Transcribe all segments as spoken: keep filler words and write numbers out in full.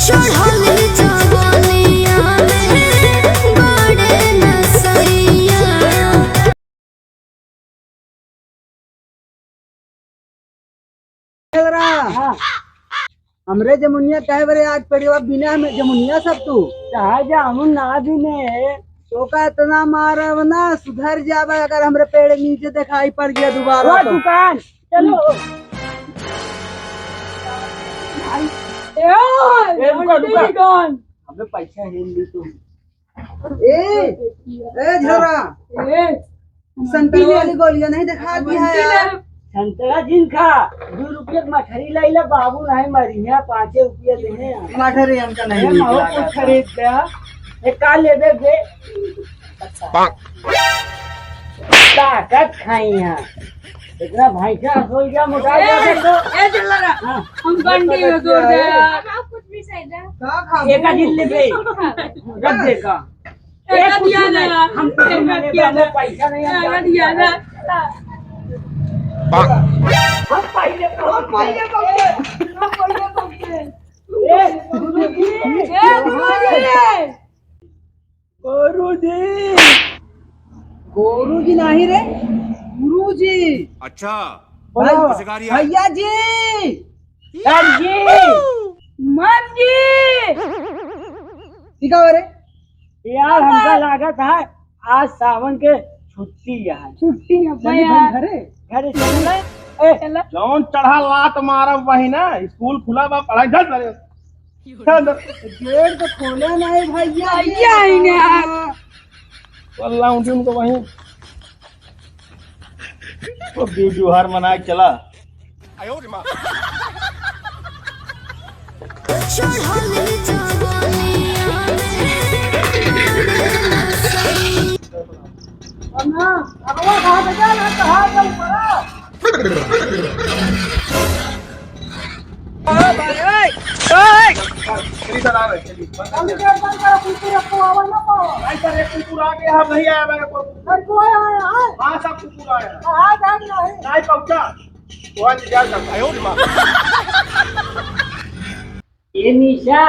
चढ़ल जवनिया में बड़े नसैया। हाँ। हमरे जमुनिया कहे बरे आज पड़ियो बिना में जमुनिया सब तू। चाहे जा हम ना बिने। तो का इतना मारब ना, सुधर जाबे अगर हमरे पेड़ नीचे दिखाई पड़ गया दोबारा वो तो। दुकान, चलो। ए, ए, रुका, रुका। दुकान। हमें पैसा है नहीं तो। ए, ए, झोरा। ए, संतरा वाली गोलियां नहीं दिखा दी है यार। संतरा जिन खा, दो रुपये के मठरी लाई ला, बाबू नहीं मरी है, पाँचे रुपये दे हैं। मठरी हमका नहीं ए, नीक महो लागत कुछ है। खरीद दे। ए, का लेबे बे? ताकत खाई है। इतना भैंसा हो गया, मोटा ए, गया देखो। ए, चल रहा। हाँ। हम बंडी में तोड़ दे। हाँ, कुछ भी सही दे। का खाबू? एका दिन ले बे। रख दे का। ए, ए, कुछ दिया नहीं। ना। हम तो ए, मैंने दिया ना। पैसा नहीं है, ए, दिया ना। हम पहले, हम पहले पहुंचे, हम पहले पहुंचे। ए, गुरुजी। ए, गुरुजी। गुरुजी। गुरुजी नहीं रे, गुरुजी। अच्छा। बोलो। भाई, भैया जी। सर जी। मम जी। ठीक है रे। यार, हमका लागत है आज सावन के छुट्टी है। छुट्टी है चलिए भैया। भाई घरे। घरे चल रहे। ए, चला। जौन चढ़ा लात मारब वही ना, स्कूल खुला बा, पढ़ाई धर ले। चल अंदर। गेट तो खोले नहीं भैया। भैया ही ने यार। वल्ला उनके उनको वहीं। वो व्यवहार मना के चला। चढ़ल जवनिया में बड़े नसैया। अन्ना, अगवा कहाँ पे जा रहा है? कहाँ चल पड़ा? ओ भाई, ओए, ओए। चलिए सर, आ रहे हैं, चलिए। जल्दी कर, जल्दी कर, कुकुर को आवाज ना पाओ। भाई सर, एक कुकुर आ गया, हम नहीं आया मेरे को। सर, को आया, आया, आया। हाँ सर, कुकुर आया। हाँ, जा रहा है। नहीं पहुँचा। वहाँ से जा सकता। ए निशा,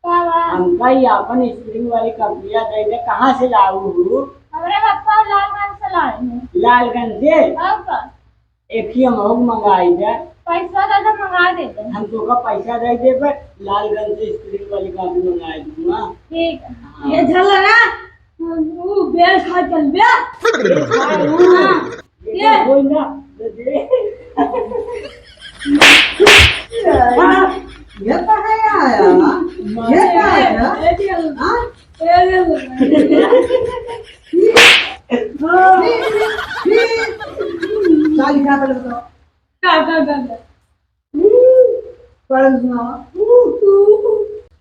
का बा? हमका ई आपन स्प्रिंग वाली कपड़िया दे दे, कहाँ से लाऊ हूँ? हमरे पप्पा लालगंज से लाए हैं। लालगंज से? और का? एक ही हम लोग मंगाई दे। पैसा दे दे, मंगा दे दे। हम तोका पैसा दे देबे, लालगंज से स्प्रिंग वाली कपड़ी मंगाई दूंगा। ठीक है। हाँ। ये झलरा, वो बेस खा चल बे। हाँ। ये। ये तो है यार। ये क्या है यार? हाँ? का लिखा था बताओ? का, का, का, का? पढ़ सुनाओ।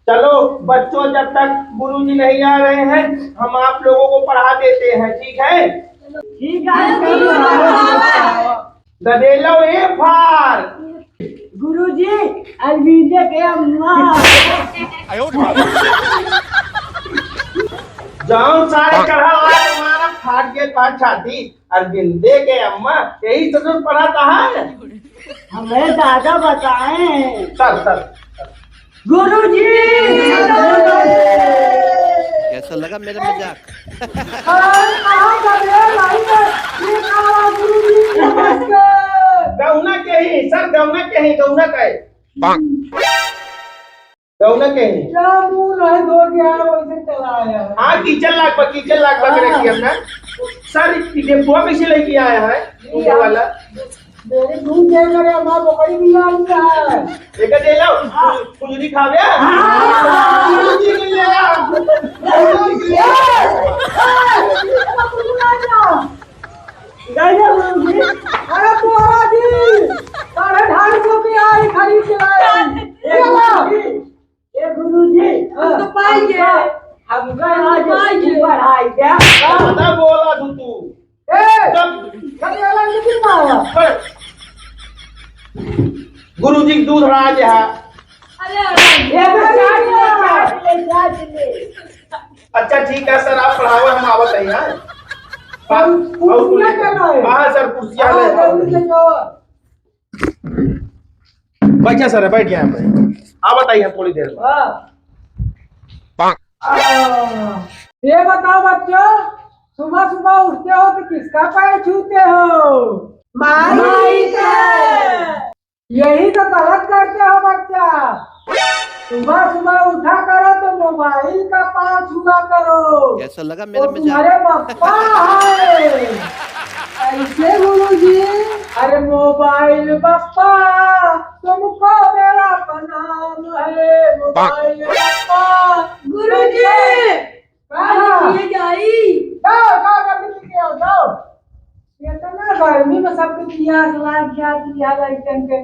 चलो बच्चों, जब तक गुरुजी नहीं आ रहे हैं, हम आप लोगों को पढ़ा देते हैं, ठीक है? ठीक है। गदेलो ए फार। गुरुजी, अलविदे के अम्मा। जौन सारे चढ़ा हुआ तुम्हारा फाट के पाँच छाती। अरविंदे के अम्मा, यही तो तुम पढ़ाता है। हमें दादा बताएं। Sir, sir. गुरुजी। कैसा लगा मेरा मजाक? और कहाँ का मेरा भाई का? ये कहाँ गुरुजी, नमस्कार। गौना के ही, सर, गौना के ही, गौना का है। कौन है कहीं? क्या मुंह नहीं धो के आया, वैसे चला आया है। हाँ, किचन लाग बा, किचन लाग बा, हाँ। रखी हमने। सर, ये बुआ कैसे लेके आया है? ये ऊपर वाला? मेरे दूध दे मेरे अम्मा बकरी भी आ गया है। एक दे लो, हाँ। फुलझड़ी खावे? हाँ। फुलझड़ी के लिए आ। फुलझड़ी के लिए आ। अरे बुआ जी, साढ़े ढाई सौ की आई खरीद के लाए। ये ला। ए गुरुजी, हम तो पाई गए। हमका, हमका आज पाई गए। बढ़ाई क्या? ज्यादा बोला तू, तू। ए, जब कभी अलग नहीं मारा। गुरुजी के दूध राज है। अरे, अरे, ये तो चाट ले, चाट ले, चाट ले। अच्छा, ठीक है सर, आप पढ़ाओ, हम आवत हैं, हाँ? हम कुर्सियाँ और कर रहे हैं। हाँ सर, कुर्सियाँ हाँ, ले आओ। जल्दी ले जाओ। बैठा सर, बैठ गया यहाँ पे। आवत ही हम थोड़ी देर में। हाँ। आ, ये बताओ बच्चों, सुबह सुबह उठते हो तो किसका पैर छूते हो? माई का। यही तो गलत करते हो बच्चा। सुबह सुबह उठा करो तो मोबाइल का पाँव छुआ करो। कैसा लगा मेरा वो मजाक? तुम्हारे बप्पा है। कैसे गुरुजी? अरे मोबाइल बप्पा, तुमको मेरा प्रणाम है, मोबाइल बप्पा। गुरुजी, हाँ। ये जाई। जाओ, जाओ, जल्दी लेके आओ, जाओ। इतना गर्मी में सबके पियास लाग गया, पिया लइकन के।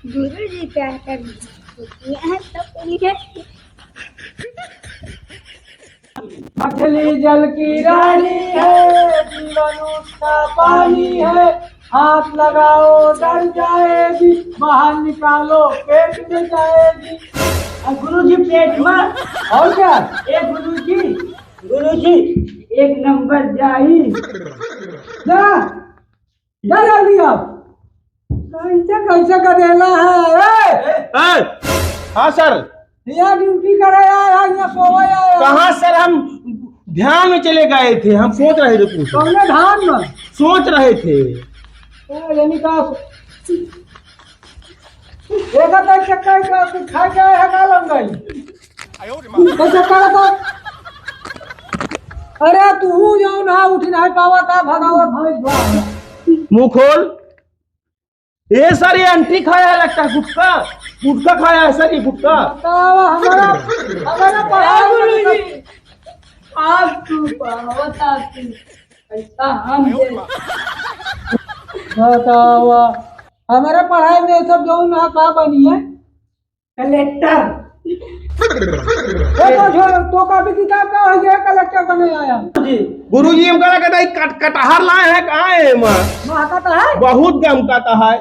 गुरुजी क्या कर, यहाँ सब कुछ है। मछली जल की रानी है, जीवन उसका पानी है। हाथ लगाओ, डर जाएगी, बाहर निकालो, पेट में जाएगी। अब गुरुजी पेट में, और क्या? ए गुरुजी, गुरुजी, एक नंबर जाई। जा, जा जल्दी अब। कैसे, कैसे गधेला है, ए? ए, हाँ सर। यहाँ ड्यूटी करे आया है, यहाँ सोवे आया है। कहाँ सर, हम ध्यान में चले गए थे, हम सोच रहे थे कुछ। कौने ध्यान में? सोच रहे थे। ए, यानी का? एका तो चक्कर का कुछ खा के आया है का लंगाई? तो चक्कर तो, अरे तू जाओ ना, उठ नहीं पावा था, भगावा भैंस भाग। मुंह खोल। ए सर, ये आंटी खाया है लगता है गुटखा, गुटखा खाया है सर, ये गुटखा। बताओ, हमारा, हमारा पढ़ाई गुरुजी, आप तू पढ़ावत आती, ऐसा हम दे। बताओ, हमारा पढ़ाई में सब जो ना का बनी है, कलेक्टर। ए, तो जो, तो कॉपी किताब का हो गया, कलेक्टर बने आया। जी। गुरुजी, हम कहा कहता है, कट-, कटहर लाए हैं, कहाँ है माँ? माँ कहता है? बहुत गम कहता है।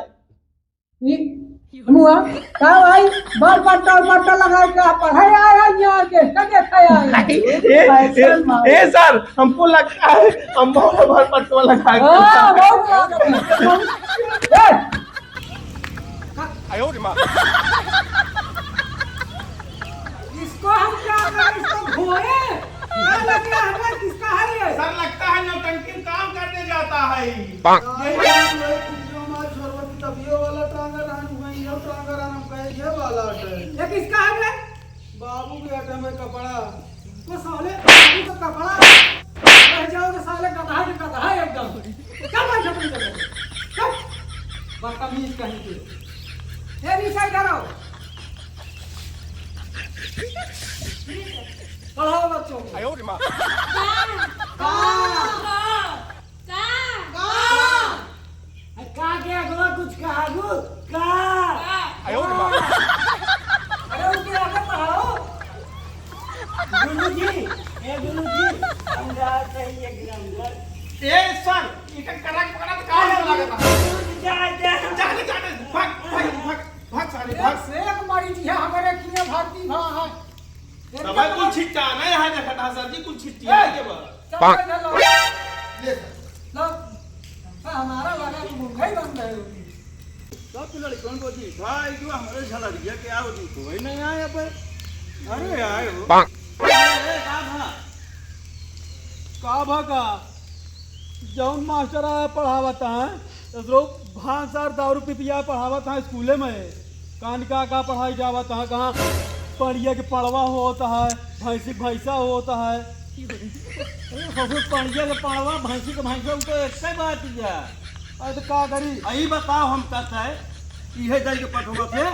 ई, मुआ, का भाई, बाल पट्टा, बाल पट्टा लगा के आप पढ़ाई आया, यहाँ के, क्या देखा आया? ए, ए, फैशन मार। ए, सर, हमको लगता है, हम बहुत बाल पट्टा लगा के हाँ, बहुत बाल पट्टा। ए, इसको हम क्या करें? इसको धोए? क्या लग रहा है? किसका है ये? सर, लगता है नौटंकी में काम करने जाता है। यही बात है, तुम जो हमारे छोरवा की तबियो वाला टांगा रहन हुआ, ये टांगा रहन, हम कहे ये वाला है। ये किसका है बे? बाबू के अटे में कपड़ा। तो साले बाबू का कपड़ा रह जाओगे साले गधा के गधा एकदम। चल भाई, झपड़ी चल। चल। बदतमीज कहीं के। ए, नीचे इधर आओ। पढ़ाओ बच्चों को। आयो रे माँ। का? का? का? का? का? अरे का के अगवा कुछ कहा गु? का? का? आयो रे माँ। अरे उनके आगे पढ़ाओ। गुरुजी, ए गुरुजी, हम जात हई एक नंबर। ए सर, इनका करा के पकड़ा तो का हो लागत है? गुरुजी, जा, जा। जा, जा, जा, भाग, भाग, भाग, भाग सारे, भाग। एक से एक मरीज है हमारे किए भर्ती भा है। तब कुल छिट्टा नहीं है, देखा था सर जी, कुल छिट्टी है के बा। चल, चल, चल, लो। ले सर। लो। हमारा लगा कि मुंह ही बंद है। सब लड़कन को जी, भाई जो हमारे झलरिया के आओ जी, कोई नहीं आए अब। अरे आए हो। ए, ए, का भा? का भा का? जौन मास्टर आया पढ़ावत है, तो लोग भांसार दारू पी पिया पढ़ावत है स्कूले में। कान का का पढ़ाई जावत है, कहाँ पड़िया के पड़वा होत है, भैंसी के भैंसा होत है। ए, ससुर पड़िया के पड़वा, भैंसी के भैंसा, उ तो एक ही बात है। अरे तो का करी? अही बताओ हम कहते हैं, इहे दई के पठवा थे।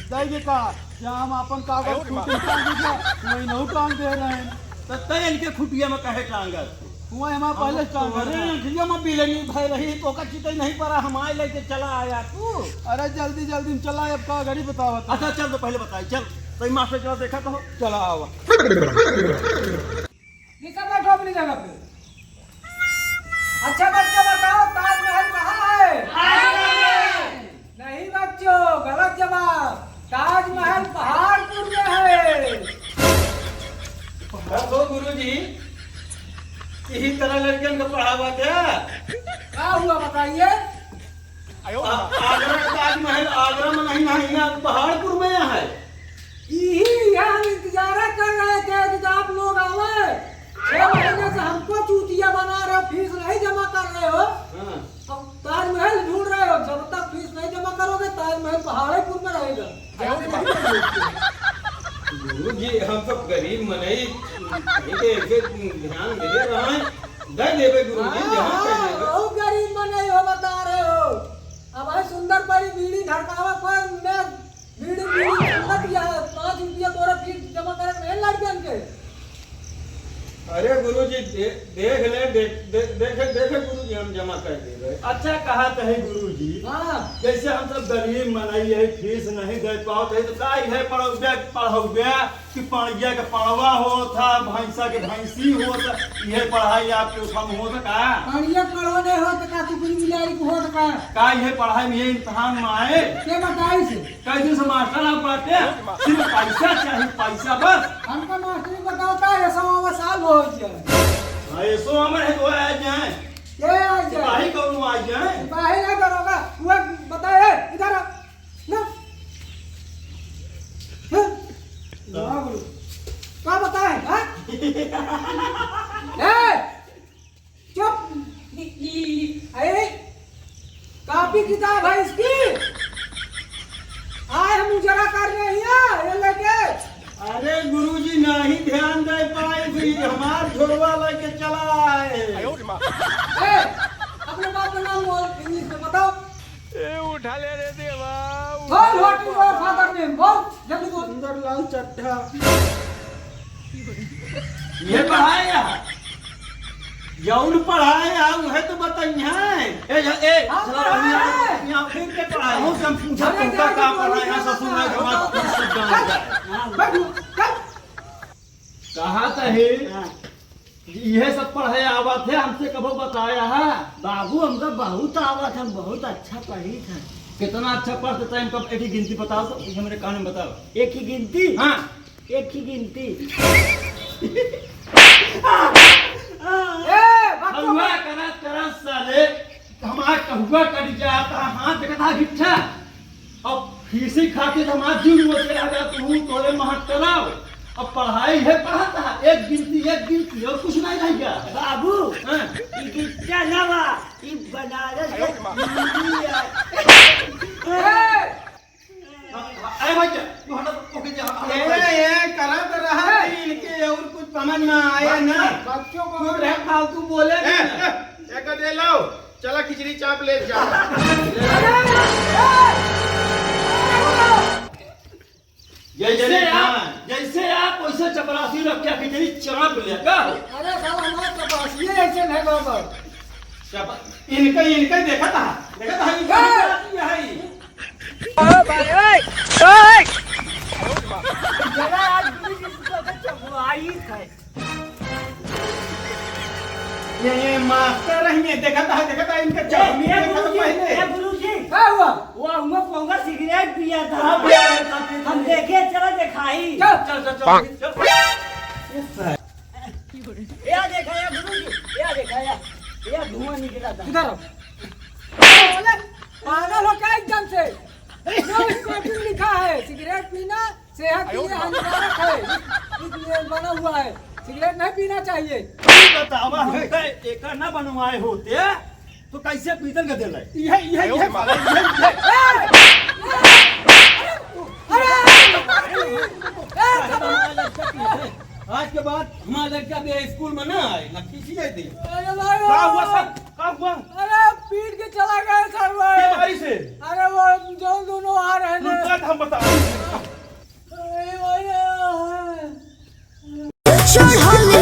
दई के का? जहाँ हम अपन कागज आयो रे माँ। खूंटे में टांग दीजिए, वही नहु टांग दे रहे हैं। तो तय इनके खुटिया में कहे टांगत? वही हमारा पहले से टांग अरे रहे हैं। अंखिया में बिलनी भय रही, तो का चितई नहीं पड़ा, हम आए लेके चला आया तू। अरे जल्दी जल्दी में चला, अब का घड़ी बतावत है। अच्छा चल तो पहले बताई, चल। तो ई मास्टर चला देखा तो। चला आवा। ये सब बैठो अपनी जगह पे। अच्छा बच्चों बताओ, ताजमहल कहाँ है? नहीं बच्चों, गलत जवाब। ताजमहल पहाड़पुर में है। बस हो गुरुजी, यही तरह लड़कन को पढ़ावा क्या? आ-, आगरा का ताजमहल आगरा में नहीं, नहीं, यहाँ पहाड़पुर में यहाँ है। यही, यहाँ हम इंतजारा कर रहे थे कि आप लोग आवे। छह महीने से हमको चूतिया बना रहे हो, फीस नहीं जमा कर रहे हो। हाँ। अब ताजमहल ढूंढ रहे हो, जब तक फीस नहीं जमा करोगे, ताजमहल पहाड़पुर में रहेगा। गुरु जी, हम सब गरीब मनई, कहीं के ऐसे ध्यान दे रहे हैं, दे देवे गुरु जी, हाँ, जहाँ हाँ, कह देवे। बहुत गरीब मनई हो, बता रहे हो। अब है सुंदर परी बीड़ी धड़कावा पर मैं बीड़ी, बीड़ी सुंदर दिया है, पाँच रुपया तोरा फीस जमा करे के नहीं लड़कन के। अरे गुरु जी, दे-, देख ले, देख, दे-, देखे, देखे गुरु जी, हम जमा कर देबे। अच्छा कहत है गुरु जी, हाँ। जैसे हम सब गरीब मनई है, फीस नहीं दे पावत है, तो का इहे पढ़ौबे, पढ़ौबे कि पड़िया के पड़वा होत है, भैंसा के भैंसी होत है, इहे पढ़ाई आपके उठा में होत है का? पड़िया के पड़वा नहीं होत का, कुकुरी बिलारी के होत का? का इहे पढ़ाई में ये इम्तिहान में आए? के बताई से? कई दिन से मास्टर आप बाटे, सिर्फ पैसा चाही, पैसा बस। हमका मास्टरी बताओ का, ऐसा वाला साल हो गया। हाँ, ऐसो हमर है तो आ जाए। के आ जाए? सिपाही कौनो आ जाए? सिपाही ना करोगा, वो बताए, इधर आ। ना। हाँ? ना बोलो। का बताए, हाँ? ए! चुप। अरे, कॉपी किताब है इसकी? आए हम उजरा कर रहे हैं, ये लेके। अरे गुरुजी, नहीं ध्यान दे पाए, फिर हमार झोरवा लेके चला आए। ए, अपने बाप का नाम बोल, इंग्लिश में बताओ। ए, उठा ले रे देवा, बोल, उठा ले what is your Baba. Father name? बोल, जल्दी बोल। सुंदरलाल चड्ढा। ये पढ़ाए या? जौन पढ़ाए या, उहे तो बताइए। ए, ए, ए, हाँ, चला, पढ़ाए। यहाँ, यहाँ फिर के पढ़ाए? हम पूछा, अरे, तुमका जाके का बोलो, पढ़ाए? यहाँ क्या ससुर में पढ़ाए? जमा कुछ सब जान जाए। हाँ, बैठो, चल। कहा तो है? हाँ। इहे सब पढ़े आवत है, हमसे कबो बताया है? बाबू, हमका बहुत आवत है, हम बहुत अच्छा पढ़ी थे। कितना अच्छा पढ़ते थे, हमको एक ही गिनती बताओ तो, एक हमरे कान में बताओ। एक ही गिनती? हाँ। एक ही गिनती। ए, बच्चों कहुआ का करत करत साले, हमार कहुआ कट जात है, हाथ देखत है गिट्ठा। अब फीसी खातिर हमार जीव नोचे रह गया, तू तोरे महक कराओ। अब पढ़ाई है, पढ़ाता है, एक गिनती, एक गिनती, और कुछ नहीं रह गया। बाबू, हाँ। ई गिट्ठा ना बा, ई बनारस के दिल्ली है। ए! ए भाई, क्या? तू हटा, ओके, जा, हटा, ए, हटा। ए, करत रहा ए! कि इनके और कुछ समझ में आया ना। बच्चों को चुप रहे, फालतू बोले ए, ना। ए, एक दे लो। चला खिचड़ी चाप ले जा। जैसे आप, जैसे आप वैसे चपरासी रख के खिचड़ी चाप ले का? अरे साला, हमार चपरासी ऐसे नहीं बाबा। चपा-, इनका, इनका देखा था, देखा था, इनका ए! देखा था, ये है। ओ भाई, ओए, ओए। जरा आज गुरु जी से तो चपराई है। ये, ये मास्टर है, ये देखा था, देखा था, इनका ए, चटनी ए, देखा था गुरुजी, पहले। ए, गुरुजी। का हुआ? वो हुआ पोंगा सिगरेट पिया था। हाँ, पिया था, पिया था। हम देखे, चला दिखाई। चल, चल, चल, चल, चल। ये आ देखा, ये गुरुजी, ये आ देखा, ये, ये धुआं निकला था। इधर आओ। पागल हो क्या एकदम से? No smoking लिखा है, सिगरेट पीना सेहत के लिए हानिकारक है, इस, इसलिए बना हुआ है, सिगरेट नहीं पीना चाहिए। तू बतावा, हमका एकर ना बनवाए होते, तो कैसे पीतल के देले? इहे, इहे, इहे साला, इहे, इहे। ए! ए! अरे! आज के बाद हमारा लड़का भी स्कूल में ना आए, ना किसी के दे। अरे भाई, का हुआ सर? का हुआ? अरे पीट के चला गया सर वो। के बारी से? अरे वो जो दोनों आ रहे हैं ना। रुक, हम बता। अरे भाई, चढ़ल